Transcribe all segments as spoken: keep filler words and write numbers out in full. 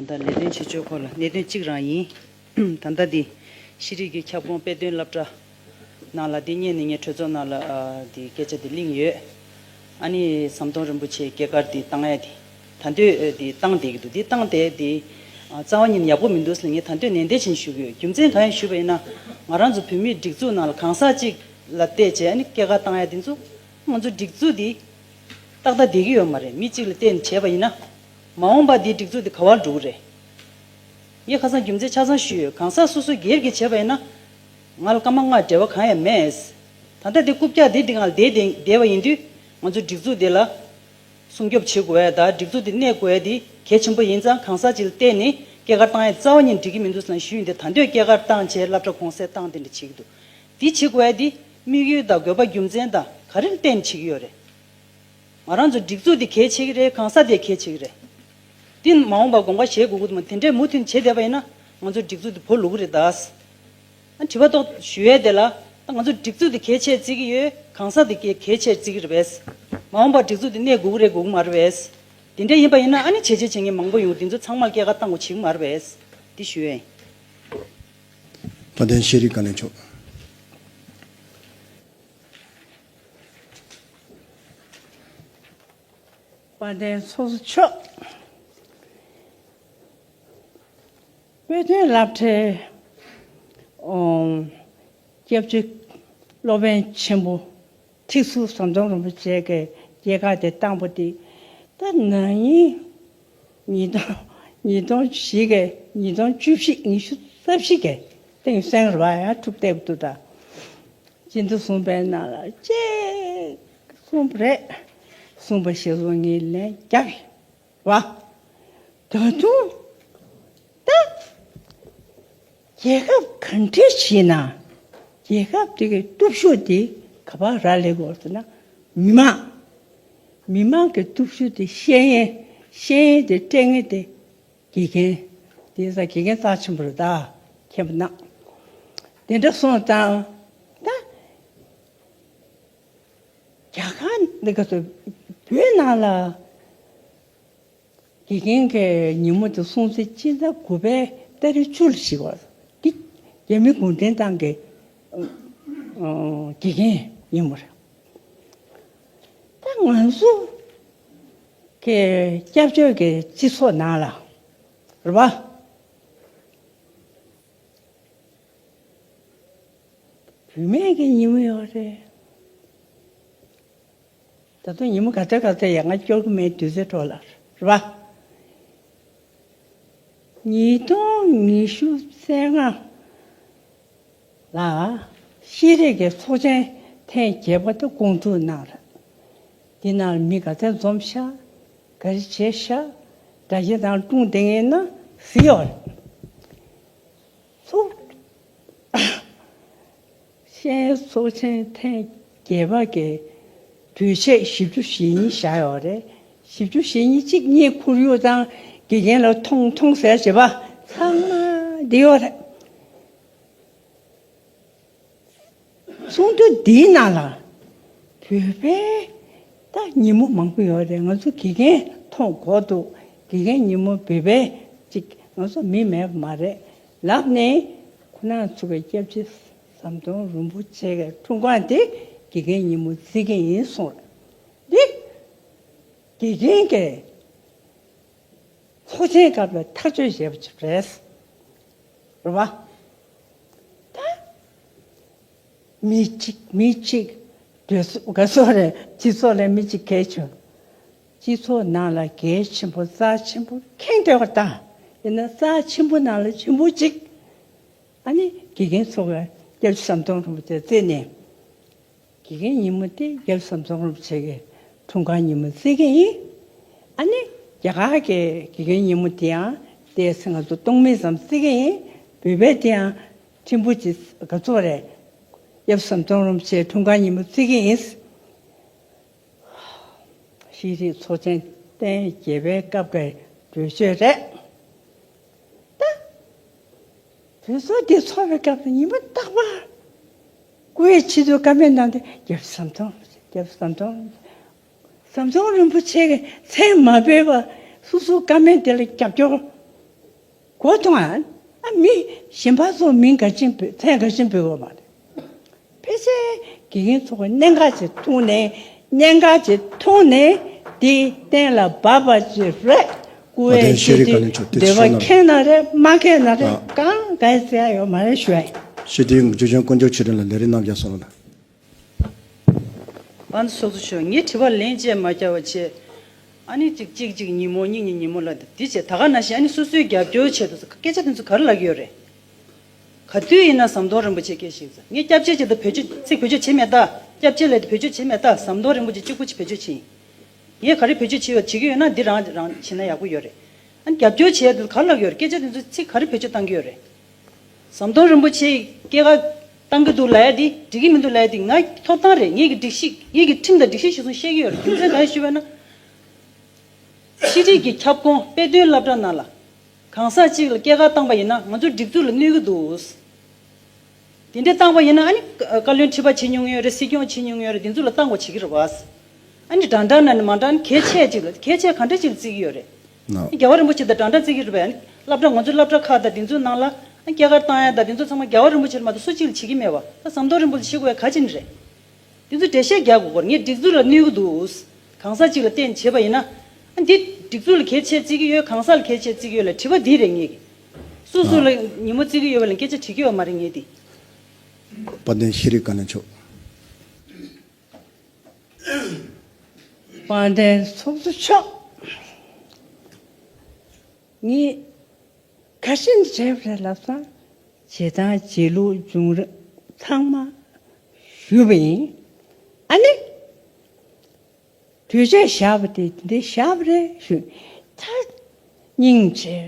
ད་ལས་དོན་བྱེད་ཕྱོགས་སྐོར་ལ་གནད་དོན་གཅིག་རང་ཡིན། ད་ལྟ་འདི་ཤེས་རིག་གི་ཁྱབ་ཁོངས་དཔེ་སྟོན་སློབ་གྲྭ་ནང་ལ་འདི་སྔོན་ནས་ངས་གྲོས་ཚོགས་ནང་ལ་ཨ་འདི་སྐད་ཆ་འདི་གླེང་ཡོད། ཨ་ནི་ཟམ་གདོང་རིན་པོ་ཆེའི་སྐྱེས་སྐར་འདི་བཏང་ཡ་འདི་ད་འདོད་འདི་བཏང་བསྡད་ཀྱི་འདུག་འདི་བཏང་བསྡད་འདི་ཨ་རྩ་བ་ཉིད་ནས་ཡག་པོ་མི་འདུག་ཟེར་ངས་ད་འདོད་ནན་ཏན་བྱས་ནས་ཞུ་གི་ཡོད། རྒྱུ་མཚན་གང་ཡིན་ཞུས་པ་ཡིན་ན། ང་རང་ཚོ་བོད་མིའི་སྒྲིག་འཛུགས་ནང་ལ་གང་ཟག་གཅིག་ལ་བལྟས་བྱས་ཨ་ནི་སྐྱེས་སྐར་བཏང་ཡ་འདི་ཚོ་ང་ཚོ་སྒྲིག་འཛུགས་འདི་ཏག་ཏག་བསྡད་ཀྱི་ཡོད་མ་རེད། མི་གཅིག་ལ་བལྟས་ནས་བྱས་པ་ཡིན་ན། མ་འོངས་པ་འདིའི་སྒྲིག་འཛུགས་འདི་ག་པར་འགྲོ་གི་རེད། ངས་ཁ་སང་རྒྱུ་མཚན་ཆ་ཚང་ཞུས་ཡོད། གང་ཟག་སོ་སོའི་སྒེར་གྱིས་བྱས་པ་ཡིན་ན། ང་ལ་སྐར་མ་ལྔ་འབྲེལ་བ་གང་ཡང་མེད། ད་ལྟ་འདི་རྐུབ་བཀྱག་འདི་འདི་ང་ལ་བསྡད་བསྡད་བསྡད་པ་ཡིན་དུས་ང་ཚོ་སྒྲིག་འཛུགས་འདི་ལ་སྲུང་སྐྱོབ་བྱེད་དགོས་ཡ་དང་སྒྲིག་འཛུགས་འདི་གནས་དགོས་ཡ་འདི་གལ་ཆེན་པོ་ཡིན་ཙང་། གང་ཟག་ཅིག་ལ་བལྟས་ནས་སྐྱེས་སྐར་བཏང་ཡ་རྩ་བ་ཉིད་འགྲིག་གི་མི་འདུག་ཟེར་ནས་ཞུས་ཡིན་ཏེ། ད་འདོད་སྐྱེས་སྐར་བཏང་བྱས་སློབ་གྲྭ་གུང་སེང་བཏང་དེ་འདྲ་བྱེད་ཀྱི་འདུག་འདི་བྱེད་དགོས་ཡ་འདི་དམིགས་ཡུལ་དང་དགོས་པ་རྒྱུ་མཚན་དང་ག་རེ་ལ་བརྟེན་བྱེད་ཀྱི་ཡོད་རེད། ང་རང་ཚོ་སྒྲིག་འཛུགས་འདི་གལ་ཆེ་གི་རེད། གང་ཟག་དེ་གལ་ཆེ་གི་རེད། འདི་མ་འོངས་པར་དགོངས་པ་བཞེས་དགོས་ཀྱི་འདུག་མ། དེ་འདྲས་མུ་མཐུད་བྱེད་བསྡད་པ་ཡིན་ན་ང་ཚོ་སྒྲིག་འཛུགས་འདི་བོར་ལུག་གི་རེད་ད། ཨ་དྲི་བ་ཏོག་ཞུ་ཡས་དེ་ལ་ད་ང་ཚོ་སྒྲིག་འཛུགས་འདི་གལ་ཆེ་བརྩི་གི་ཡོད། གང་ཟག་འདི་གལ་གལ་ཆེ་བརྩི་གི་རེད་པས། མ་འོངས་པར་སྒྲིག་འཛུགས་འདི་གནས་དགོས་ཀྱི་རེད་དགོས་ཀྱི་མ་རེད་པས། དེ་འདྲས་ཡིན་པ་ཡིན་ན་ཨ་ནི་བྱས་རྗེས་བྱེད་མཁན་མང་པོ་ཡོང་། འདི་ཚོ་ཚང་མར་སྐྱེས་སྐར་བཏང་དགོས་བྱེད་ཀྱི་མ་རེད་པས། འདི་ཞུ་ཡས་ཡིན། དཔལ་ལྡན་ཤེས་རིག་བཀའ་བློན་མཆོག་དཔལ་ལྡན་ཚོགས་གཙོ་མཆོག་དཔེ་སྟོན་སློབ་གྲྭའི་ཨོ་སྐྱབས་རྗེ་སློབ་དཔོན་ཆེན་པོ་ཁྲི་ཟུར་ཟམ་གདོང་རིན་པོ་ཆེ་གི་སྐྱེས་སྐར་དེ་བཏང་པ་དེ་ད་ན་ནིང་ཉིས་སྟོང་ཉིས་སྟོང་བཞི་གི་ཉིས་སྟོང་བཅུ་བཞི་ཉི་ཤུ་རྩ་བཞི་གི་སྟེང་སེང་ར་བ་ཡང་འཁྲུག་བསྡད་འདུག་ད། སྤྱི་འཐུས་གསུམ་པའི་ནང་ལ་གཅིག་གསུངས་པ་རེད། གསུངས་པ་ཞིག་ལ་ངས་ལན་རྒྱག་གི་རེད་བ། ད་དུང་ད་རྒྱལ་ཁབ་ག་འདྲ་ཞིག་ན་རྒྱལ་ཁབ་དེ་གི་སྟོབས་ཤུགས་དེ་ག་པར་རག་ལས་དགོས་ཟེར་ན། མི་མང་མི་མང་གི་སྟོབས་ཤུགས་དེ་ཤེས་ཡས་ཤེས་ཡས་དེ་སྤྲད་མཁན་དེ་དགེ་རྒན། དེ་ས་དགེ་རྒན་རྩ་ཆེན་པོ་རེད་ད། མཁྱེན་པ་གནང་། དེ་འདྲ་སོང་ཙང་ད་རྒྱ་གར་འདི་ག་ཚོད་བོད་ནང་ལ་དགེ་རྒན་གྱི་ཉིན་མོ་དེ་སྲུང་བརྩི་སྤྱི་ཟླ་དགུ་པའི་ཏ་རིག་བཅུ་ལ་ཞིག་བར་འདི་རྒྱ་མི་གུང་ཁྲན་ཏང་གི་དགེ་རྒན་ཉིན་མོ་རེད། ད་ང་ཚོ་གི་སྐྱབས་བཅོལ་གྱི་སྤྱི་ཚོགས་ནང་ལ་རེད་བ། བུད་མེད་ཀྱི་ཉིན་མོ་ཡོད་རེད། ད་དུང་ཉིན་མོ་ག་ཚོད་ག་ཚོད་ཡང་ང་སྐྱོར་གྱི་མེད། དུས་ཚོད་འཕྲོ་བརླག་རེད་བ། ཉིས་སྟོང་ཉི་ཤུ་རྩ་ལྔ་ལ་ཤེས་རིག་གི་ཚོགས་ཆེན་ཐེངས་བརྒྱད་པ་དེ་སྐོང་ཚུགས་གནང་རེད། འདི་ནང་ལ་མི་ག་ཚོད་འཛོམས་ཤག་ག་རེ་བྱས་ཤག་སྒྲ་གཞས་དང་སྒྲུང་དེ་ངའི་ནང་གཟིགས་ཡོད་རེད། ཚོགས་ཤེས་ཚོགས་ཆེན་ཐེངས་བརྒྱད་པ་གི་གྲོས་ཆོད་བཞི་བཅུ་ཞེ་གཉིས་བཞག་ཡོད་རེད། བཞི་བཅུ་ཞེ་གཉིས་གཅིག་བརྙན་ཁོར་ཡུག་དང་དགེ་རྒན་ལ་མཐོང་མཐོང་ཟེར་བྱས་པ་ཚང་མ་འདི་ཡོད་རེད། ཚོགས་འདུ་འདིའི་ནང་ལ་བོད་པའི་ད་ཉིན་མོ་མང་པོ་ཡོད་རེད། ང་ཚོ་དགེ་རྒན་མཐོང་གོ་འདུག་དགེ་རྒན་ཉིན་མོ་བོད་པའི་ཅིག་ང་ཚོ་མི་མེད་པ་མ་རེད་ལབ་ནས། ཁོ་རང་ཚོ་གི་སྐྱབས་རྗེ་ཟམ་གདོང་རིན་པོ་ཆེ་གི་འཁྲུངས་སྐར་དེ་དགེ་རྒན་ཉིན་མོ་བརྩི་གི་ཡིན་གསུངས་རེད། འདི་དགེ་རྒན་གྱི་ཚོགས་ཆེན་སྐབས་ལ་ཐག་གཅོད་བྱས་པ་ཅིག་རེད། རེད་བ། ད་མི་གཅིག་མི་གཅིག་གྲོས་ཚོགས་ག་ཚོད་རེད། སྤྱི་ཚོགས་ལ་མི་གཅིག་གལ་ཆེ། སྤྱི་ཚོགས་ནང་ལ་གལ་ཆེན་པོ་རྩ་ཆེན་པོ་ཁེངས་བསྡད་པ་དང་། ཡིན་ན་རྩ་ཆེན་པོ་ནང་ལ་ཆེན་པོ་གཅིག་ཨ་ནི་དགེ་རྒན་ཚོ་གི་སྐྱབས་རྗེ་ཟམ་གདོང་རིན་པོ་ཆེ་བརྩིས་ནས། དགེ་རྒན་ཉིན་མོ་དེ་སྐྱབས་རྗེ་ཟམ་གདོང་རིན་པོ་ཆེ་གི་འཁྲུངས་སྐར་ཉིན་མོ་བརྩི་གི་ཡིན། ཨ་ནི་རྒྱ་གར་གྱི་དགེ་རྒན་ཉིན་མོ་དེ་ཡང་ཏོག་ཙམ་ང་ཚོ་སྟོང་མིན་ཙམ་བརྩི་གི་ཡིན། བོད་པའི་དེ་ཡང་ཕྲན་བུ་ཅིག་ག་ཚོད་རེད། སྐྱབས་རྗེ་ཟམ་གདོང་རིན་པོ་ཆེའི་འཁྲུངས་སྐར་ཉིན་མོ་བརྩི་གི་ཡིན། ཤེས་རིག་ཚོགས་ཆེན་ཐེངས་བརྒྱད་པའི་སྐབས་ཀྱི་གྲོས་ཆོད་རེད། ད་གྲོས་ཚོགས་འདི་ཚོགས་པའི་སྐབས་སུ་ཉིན་མོ་རྟག་པར་སྐུ་ཡི་ཆེད་དུ་བཀའ་མོལ་གནང་སྟེ། རྒྱལ་བ་ཟམ་གདོང་རྒྱལ་བ་ཟམ་གདོང་ཟམ་གདོང་རིན་པོ་ཆེ་གི་མཚན་མ་འབོད་པར་སོ་སོའི་བཀའ་མོལ་དེ་ལ་རྒྱབ་སྐྱོར་ གོ་ཐོང་ཨ། ཨ་མི་གཞན་པ་ཚོ་མིང་ག་ཅིག་འབོད་མཚན་ག་ཅིག་འབོད་དགོས་མ་རེད། ཕལ་ཆེར་དགེ་རྒན་ཚོ་གི་གནད་འགག་ཅིག་ཐུག་ནས་གནད་འགག་ཅིག་ཐུག་ནས་དེ་གཏན་ལ་འབབ་པ་ཅིག་རེད། སྐུ་བ་དེ་ཤེས་རིག་བཀའ་བློན་མཆོག་དེ་འདོད་པ་ཤོད་ན་ཁེངས་ན་རེད་མ་ཁེངས་ན་རེད། ཨ། གང་ག་ཟེར་ཡ་ཡོད་མ་རེད་ཞུ་ཡ་ཡིན། ཤེས་རིག་འཇུ་ཆེན་དཀོན་མཆོག་ཆོས་སྒྲོན་ལ་ལས་རིམ་རྣམས་རྒྱབ་སོང་ལ། པང་ཚོགས་གཙོ་མཆོག་ངས་དྲི་བ་ལན་ཅིག་མ་བརྒྱབ་པ་བྱས། ཨ་ནི་ཅིག་ཅིག་ཅིག་ཉིན་མོ་གཉིས་གཉིས་ཉིན་མོ་ལ་འདི་བྱས་ད་ག་ནང་བཞིན་ཨ་ནི་སོ་སོའི་རྒྱབ་སྐྱོར་ཆེད་དུ་སྐད་ཆ་དེ་ཚོ་ག་རེ་ལབ་ཀྱི་ཡོད་རེད། ག་དུས་ཡིན་ན་ཟམ་གདོང་རིན་པོ་ཆེ་སྐད་ཞིག་ཟེར། ངས་སྐྱབས་རྗེ་ཆེད་དུ་བེད་སྤྱོད་ཚིག་བེད་སྤྱོད་བྱེད་མེད་ད། སྐྱབས་རྗེ་ལབ་དུས་བེད་སྤྱོད་བྱེད་མེད་ད། ཟམ་གདོང་རིན་པོ་ཆེ་གཅིག་པུ་ཅིག་བེད་སྤྱོད་བྱེད་ཡིན། ངས་ག་རེ་བེད་སྤྱོད་བྱེད་ཡོད་བྱེད་ཀྱི་ཡོད་ན་འདི་རང་རང་བྱེད་ན་ཡག་པོ་ཡོད་རེད། ཨ་ནི་རྒྱབ་སྐྱོར་བྱས་དུས་ག་རེ་ལབ་ཀྱི་ཡོད་རེད། སྐད་ཆ་དེ་ཚོ་ཚིག་ག་རེ་བེད་སྤྱོད་བཏང་གི་ཡོད་རེད། ཟམ་གདོང་རིན་པོ་ཆེ་སྐྱེས་སྐར་བཏང་གི་འདུག་ལབ་ཡ་འདི་འགྲིག་གི་མི་འདུག་ལབ་ཡ་འདི་ང་ཐོབ་ཐང་རེད། ངེད་ཀྱི་སྒྲིག་གཞི་ངེད་ཀྱི་ཁྲིམས་དང་སྒྲིག་གཞི་གཞིར་བཟུང་བཤད་ཀྱི་ཡོད་རེད། རྒྱུ་མཚན་གང་ཡིན་ཞུས་པ་ན། ཤེས་རིག་གི་ཁྱབ་ཁོངས་དཔེ་སྟོན་སློབ་གྲྭ་ནང་ལ་གང་ཟག་གཅིག་ལ་སྐྱེས་སྐར་བཏང་པ་ཡིན་ན་ང་ཚོའི་སྒྲིག་འཛུགས་ལ་གནོད་ཀྱི་འདུག་དེ་འདྲ་བཏང་པ་ཡིན་ན་ཨ་ནི་བཀའ་བློན་ཁྲི་པ་བྱེད་མྱོང་ཡོད་རེད། སྲིད་སྐྱོང་བྱེད་མྱོང་ཡོད་རེད། དེ་ཚོ་ལ་བཏང་དགོས་བྱེད་ཀྱི་རེད་བ། ཨ་ནི་འདྲ་འདྲ་ན་ནི་མ་འདྲ་ནི་གལ་ཆེ་ཅིག་ལ་གལ་ཆེ་ག་འདྲ་ཅིག་ལ་བརྩི་གི་ཡོད་རེད། ནོ། རྒྱལ་བ་རིན་པོ་ཆེ་དང་འདྲ་འདྲ་བརྩི་གི་རེད་པས། སློབ་གྲྭ་ང་ཚོའི་སློབ་གྲྭ་ཁག་དང་དེ་ཚོའི་ནང་ལ་སྐྱེས་སྐར་བཏང་ཡ་དང་དེ་ཚོ་ཚང་མ་རྒྱལ་བ་རིན་པོ་ཆེར་མ་གཏོགས་སུ་གཅིག་ལ་བྱེད་ཀྱི་མེད་པ། ད་ཟམ་གདོང་རིན་པོ་ཆེ་ཤི་དགོས་ག་ཅི་ནས་རེད། དེ་ཚོ་འགྲེལ་བཤད་རྒྱག་དགོས་སྐོར་ངས་སྒྲིག་འཛུགས་ལ་གནོད་ཀྱི་འདུག་གང་ཟག་གཅིག་ལ་བརྟེན་བྱས་པ་ཡིན་ན། ཨ་འདི་སྒྲིག་འཛུགས་ལ་གལ་ཆེ་བརྩི་གི་ཡོད། གང་ཟག་ལ་གལ་ཆེ་བརྩི་གི་ཡོད་ལ་དྲི་བ་འདི་རེད་ངས་ཀྱི། སོ་སོ་ལ་ཉིན་མོ་བརྩི་གི་ཡོད་པ་ལ་སྐད་ཆ་དྲི་གི་ཡོད་མ་རེད་ངས་འདི། དཔལ་ལྡན་ཤེས་རིག་བཀའ་བློན་མཆོག་དཔལ་ལྡན་ཚོགས་གཙོ་མཆོག་ངས་ག་ཤེད་བྱས་པ་རེད་ལབ་ཙང་བྱེད་སྟངས་བྱེད་ལུགས་བྱུང་རབས་ཚང་མ་ཞུས་པ་ཡིན། ཨ་ནི་གྲོས་ཆོད་བཞག་པ་དེ་འདི་བཞག་པ་རེད་ཞུ། ད་སྙིང་རྗེ་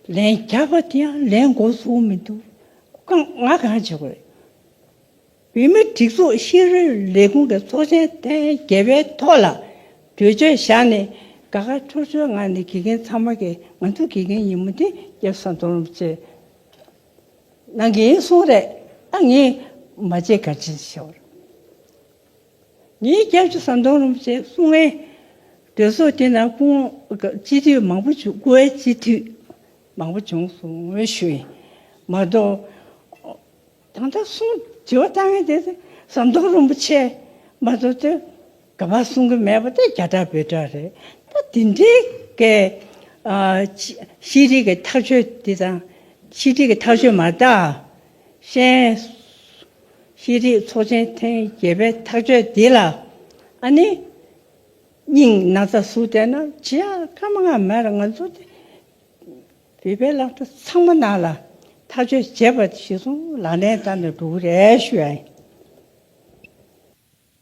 ལན་རྒྱག་པ་དེ་ཡང་ལན་འགོ་ཚུགས་མི་འདུག་ང་གང་བྱེད་དགོས་རེད། བོད་མིའི་སྒྲིག་འཛུགས་ཤེས་རིག་ལས་ཁུངས་ཀྱི་ཚོགས་ཆེན་ཐེངས་བརྒྱད་པའི་ཐོག་ལ་གྲོས་ཆོད་བཞག་ནས་དགའ་དགའ་སྤྲོ་སྤྲོའི་ངང་ནས་དགེ་རྒན་ཚང་མ་གིས་ང་ཚོ་དགེ་རྒན་ཡིན་མོད་དེ་སྐྱབས་ཟམ་གདོང་རིན་པོ་ཆེ་གནང་གི་ཡིན་གསུངས་རེད། ཨ་ངས་མ་བརྗེད་ག་ཅི་ཞུ། ངའི་སྐྱབས་རྗེ་ཟམ་གདོང་རིན་པོ་ཆེ་གསུང་བའི་གྲོས་ཚོགས་དེ་ནང་སྐུ་ངོ་སྤྱི་འཐུས་མང་པོ་བྱུང་། སྐུ་ངོ་སྤྱི་འཐུས་མང་པོ་བྱུང་སོང་ངས་ཞུ་ཡིན་མ་གཏོགས། ད་ལྟ་གསུང་དྲི་བ་བཏང་མཁན་དེ་ཟམ་གདོང་རིན་པོ་ཆེ་མ་གཏོགས་དེ་ག་པར་གསུང་གི་མེད་པ་དེ་རྒྱ་གྲགས་བོད་གྲགས་རེད། ད་དེ་འདྲའི་གི་ཨ་ཤེས་རིག་གི་ཐག་གཅོད་དེ་དང་ཤེས་རིག་གི་ཐག་གཅོད་མ་གཏོགས་གཞན་ཤེས་རིག་ཚོགས་ཆེན་ཐེངས་བརྒྱད་པའི་ཐག་གཅོད་དེ་ལ་ཨ་ནི་སྙིང་ན་ཚ་ཟུག་བསྡད་ན་བྱེད་ཡག་སྐར་མ་ལྔ་མེད་ལ་ང་ཚོ་དེ། བོད་པའི་སློབ་གྲྭ་ཚང་མ་ནང་ལ་ཐག་གཅོད་བྱས་པ་གཞིར་བཟུང་ལག་ལེན་བསྟར་ནས་འགྲོ་གི་རེད་ཞུ་ཡ་ཡིན།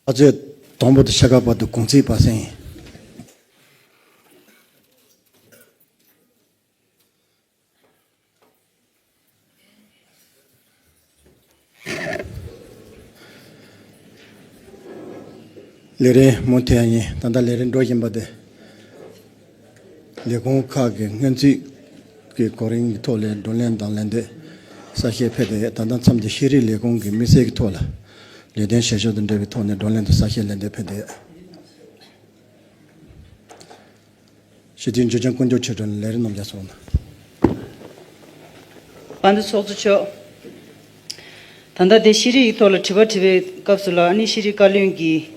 ཨ་ཙི། དང་པོ་དང་ཕྱེད་ཀ་བར་དུ་གུང་ཚིགས་པ་སེང་། ལས་རིམ་མུ་མཐུད་ཡིན། ད་ལྟ་ལས་རིམ་འགྲོ་བཞིན་པ་དེ། ལས་ཁུངས་ཁག་གི་སྔོན་རྩིས་ཀྱི་གོ་རིམ་གྱི་ཐོག་ལ་བགྲོ་གླེང་དང་ལན་འདེབས་གསལ་བཤད་ཕེབས་ཏེ། ད་ལྟ་མཚམས་ཀྱི་ཤེས་རིག་ལས་ཁུངས་ཀྱི་དམིགས་བསལ་གྱི་ཐོག་ལ་ལས་དོན་བྱེད་ཕྱོགས་དང་འབྲེལ་བའི་ཐོག་ནས་བགྲོ་གླེང་དང་གསལ་བཤད་ལན་འདེབས་ཕེབས་ཏེ། སྤྱི་འཐུས་འཇུ་ཆེན་དཀོན་མཆོག་ཆོས་སྒྲོན་ལས་རིམ་རྣམས་རྒྱབ་སོང་ན། དཔལ་ལྡན་ཚོགས་གཙོ་མཆོག་ད་ལྟ་དེ་ཤེས་རིག་གི་ཐོག་ལ་དྲི་བ་དྲི་བའི་སྐབས་སུ་ལ་ཨ་ནི་ཤེས་རིག་བཀའ་བློན་གྱིས་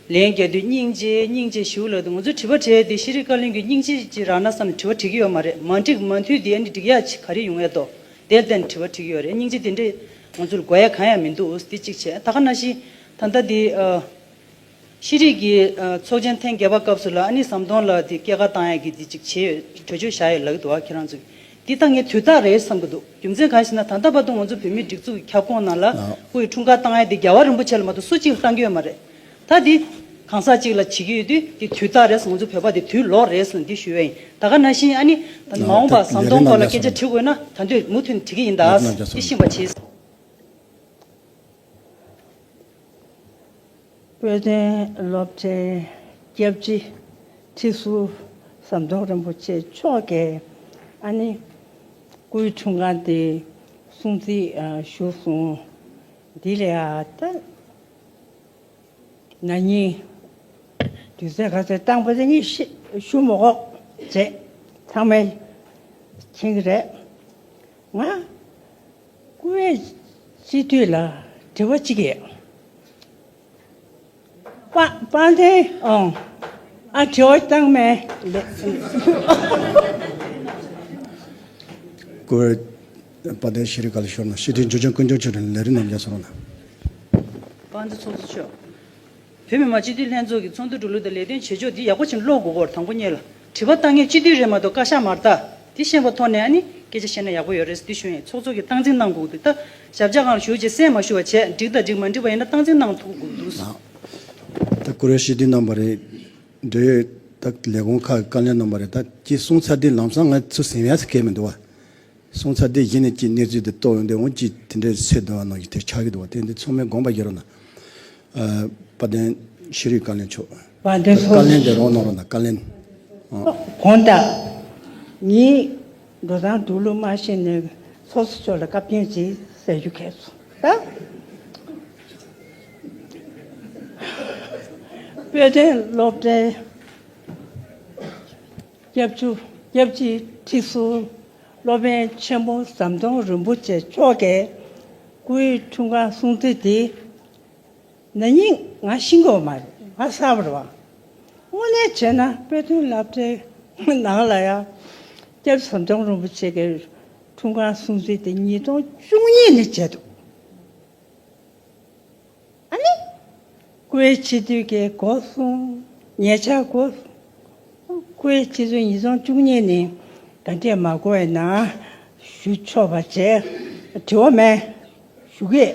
ལན་རྒྱག་དུས་སྙིང་རྗེ་སྙིང་རྗེ་ཞུ་ལབ་འདུག་ང་ཚོས་དྲི་བ་དྲི་ཡས་དེ་ཤེས་རིག་བཀའ་བློན་གྱིས་སྙིང་རྗེ་ཅིག་རག་ན་བསམ་ནས་དྲི་བ་དྲི་གི་ཡོད་མ་རེད། མ་འགྲིག་མ་མཐུན་དེ་ཨ་ནི་འགྲིག་ཡག་ཅིག་ག་རེ་ཡོང་ཡས་འདུག་དེར་བརྟེན་དྲི་བ་དྲི་གི་ཡོད་རེད། སྙིང་རྗེ་དེ་འདྲས་ང་ཚོར་དགོས་ཡ་གང་ཡང་མི་འདུག་དེ་གཅིག་བྱས། ད་ག་ནང་བཞིན་ད་ལྟ་དེ་ཨ། ཤེས་རིག་གི་ཨ་ཚོགས་ཆེན་ཐེངས་བརྒྱད་པ་སྐབས་སུ་ལ་ཨ་ནི་ཟམ་གདོང་ལགས་དེ་སྐྱེས་སྐར་བཏང་ཡག་གི་དེ་ཅིག་བྱས་ཡོད། གྲོས་ཆོད་བཞག་ཡོད་ལབ་ཀྱི་འདུག་བ། ཁྱེད་རང་ཚོས་འདི་ད་ངས་དུས་རྟག་རེད་བསམ་གྱི་འདུག་རྒྱུ་མཚན་གང་ཞེ་ན་ད་ལྟ་བར་དུ་ང་ཚོ་བོད་མིའི་སྒྲིག་འཛུགས་ཀྱི་ཁྱབ་ཁོངས་ནང་ལ་ཨ་སྐུ་ཡི་འཁྲུངས་སྐར་བཏང་ཡག་དེ་རྒྱལ་བ་རིན་པོ་ཆེ་ལ་མ་གཏོགས་སུ་གཅིག་ལ་བཏང་གི་ཡོད་མ་རེད། ད་འདི་གང་ཟག་གཅིག་ལ་བྱེད་ཀྱི་ཡོད་དུས་འདི་དུས་རྟག་རེད་ཟེར། ང་ཚོ་བོད་པ་དེ་དུས་ལོག་རེད་ཟེར་ནས་འདི་ཞུ་ཡ་ཡིན། ད་ག་ནང་བཞིན་ཨ་ནི་ད་མ་འོངས་པ་ཟམ་གདོང་སྐོར་ལ་སྐད་ཆ་དྲི་དགོས་ན་ད་འདོད་མུ་མཐུད་ནས་དྲི་གི་ཡིན། ད་འདི་ཤེས་པ་བྱེད། དཔལ་ལྡན་སློབ་གྲྭའི་སྐྱབས་རྗེ་ཁྲི་ཟུར་ཟམ་གདོང་རིན་པོ་ཆེ་མཆོག་གིས་ཨ་ནི་སྐུའི་འཁྲུངས་སྐར་དེ་སྲུང་བརྩི་ཨ་ཞུས་སོང་། འདི་ལ་ཡ་ད་ན་ནིང་དུས་ཚོད་ག་ཚོད་བཏང་པ་དེ་ངས་ཤེས་ཞུ་མི་དགོས་བྱས། ཚང་མས་ མཁྱེན་གྱི་རེད། ང་བཀུར་འོས་སྤྱི་འཐུས་ལ་དྲི་བ་གཅིག་ཡོད། དཔལ་དཔལ་ལྡན། ཨང་། ཨ་དྲི་བ་བཏང་མེད། ལེ། བཀུར་འོས་དཔལ་ལྡན་ཤེས་རིག་བཀའ་བློན་ཤོར་ན་སྤྱི་འཐུས་འཇུ་ཆེན་ཀུན་འབྱུང་ཆོས་སྒྲོན་ལས་རིམ་ནམ་རྒྱ་སོང་ན། དཔལ་ལྡན་ཚོགས་གཙོ་མཆོག་བོད་མི་མང་སྤྱི་འཐུས་ལྷན་ཚོགས་ཀྱི་ཚོགས་འདུ་འགྲོ་ལུགས་དང་ལས་དོན་བྱེད་ཕྱོགས་འདི་ཡག་པོ་ཅིག་ཀློག་དགོས་སྐོར་དང་པོ་ཉིད་ལ་དྲི་བ་བཏང་མཁན་སྤྱི་འཐུས་རེད་མ་གཏོགས་བཀའ་ཤག་མ་རེད་ད། དེ་ཤེས་པ་ཐོག་ནས་ཨ་ནི་སྐད་ཆ་བཤད་ན་ཡག་པོ་ཡོད་རེད་ཟེར་དེ་ཞུ་ཡིན། ཚོགས་གཙོ་གིས་སྟངས་འཛིན་གནང་དགོས་འདུག་ད་ཞབས་བཅགས་སྒང་ལ་ཞུ་རྒྱུ་གསན་མ་ཞུ་བ་བྱས་འགྲིག་དང་འགྲིག་མ་འགྲིག་པ་ཡིན་ན་སྟངས་འཛིན་གནང་ཐུབ་དགོས་འདུག་ད་བཀུར་འོས་སྤྱི་འཐུས་རྣམ་པ་རེད། འབྲེལ་ཡོད་ད་ལས་ཁུངས་ཁག་གི་བཀའ་བློན་རྣམ་པ་རེད། ད་ཅི་གསུང་ཚར་དུས་ལམ་སང་ང་ཚོ་ཟིན་ཡ་ཟེར་མཁན་མི་འདུག་བ། གསུང་ཚར་དེ་གཞི་ནས་ཀྱི་གནས་ཚུལ་དེ་རྟོགས་ཡོང་དུས་འོང་ཀྱི་དེ་འདྲའི་སེ་འདུག་བ་ནང་བཞིན་དེ་ཆགས་ཀྱི་འདུག་བ། དེ་འདི་ཚང་མས་དགོངས་པ་བཞེས་རོགས་གནང་། ཨ། དཔལ་ལྡན་ཤེས་རིག་བཀའ་བློན་མཆོག་བཀའ་བློན་དེ་རོགས་གནང་རོགས་གནང་། བཀའ་བློན། ཨ། དགོངས་དག་ངས་འགྲོ་སྟངས་འདུག་ལུགས་མ་ཤེས་ནས་ཚོགས་གཙོ་མཆོག་ལ་བཀའ་བཀྱོན་ཅིག་ཟེར་རྒྱུ་གལ་སོང་ད། དཔེ་སྟོན་སློབ་གྲྭའི་སྐྱབས་བཅོལ་སྐྱབས་རྗེ་ཁྲི་ཟུར་སློབ་དཔོན་ཆེན་པོ་ཟམ་གདོང་རིན་པོ་ཆེ་མཆོག་གིས་བཀུར་འོས་འཁྲུངས་སྐར་སྲུང་བརྩི་དེ་ན་ནིང་ང་ཤེས་ཀྱི་ཡོད་མ་རེད། ང་གསར་པ་རེད་བ། དངོས་གནས་བྱས་ན་དཔེ་སྟོན་སློབ་གྲྭའི་ནང་ལ་ཡང་སྐྱབས་ཟམ་གདོང་རིན་པོ་ཆེ་གི་འཁྲུངས་སྐར་སྲུང་བརྩི་དེ་ཉིས་སྟོང་བཅུ་གཉིས་ནས་བྱས་འདུག་ཨ་ནི། བཀུར་འོས་སྤྱི་འཐུས་ཀྱི་འགོ་སོང་། ཉེ་ཆར་འགོ་སོང་། བཀུར་འོས་སྤྱི་འཐུས་ཉིས་སྟོང་བཅུ་གཉིས་ནས་ག་འདྲས་མ་དགོས་ན་ཞུ་ཆོག་པ་བྱས། དྲི་བ་མེད། ཞུ་གི།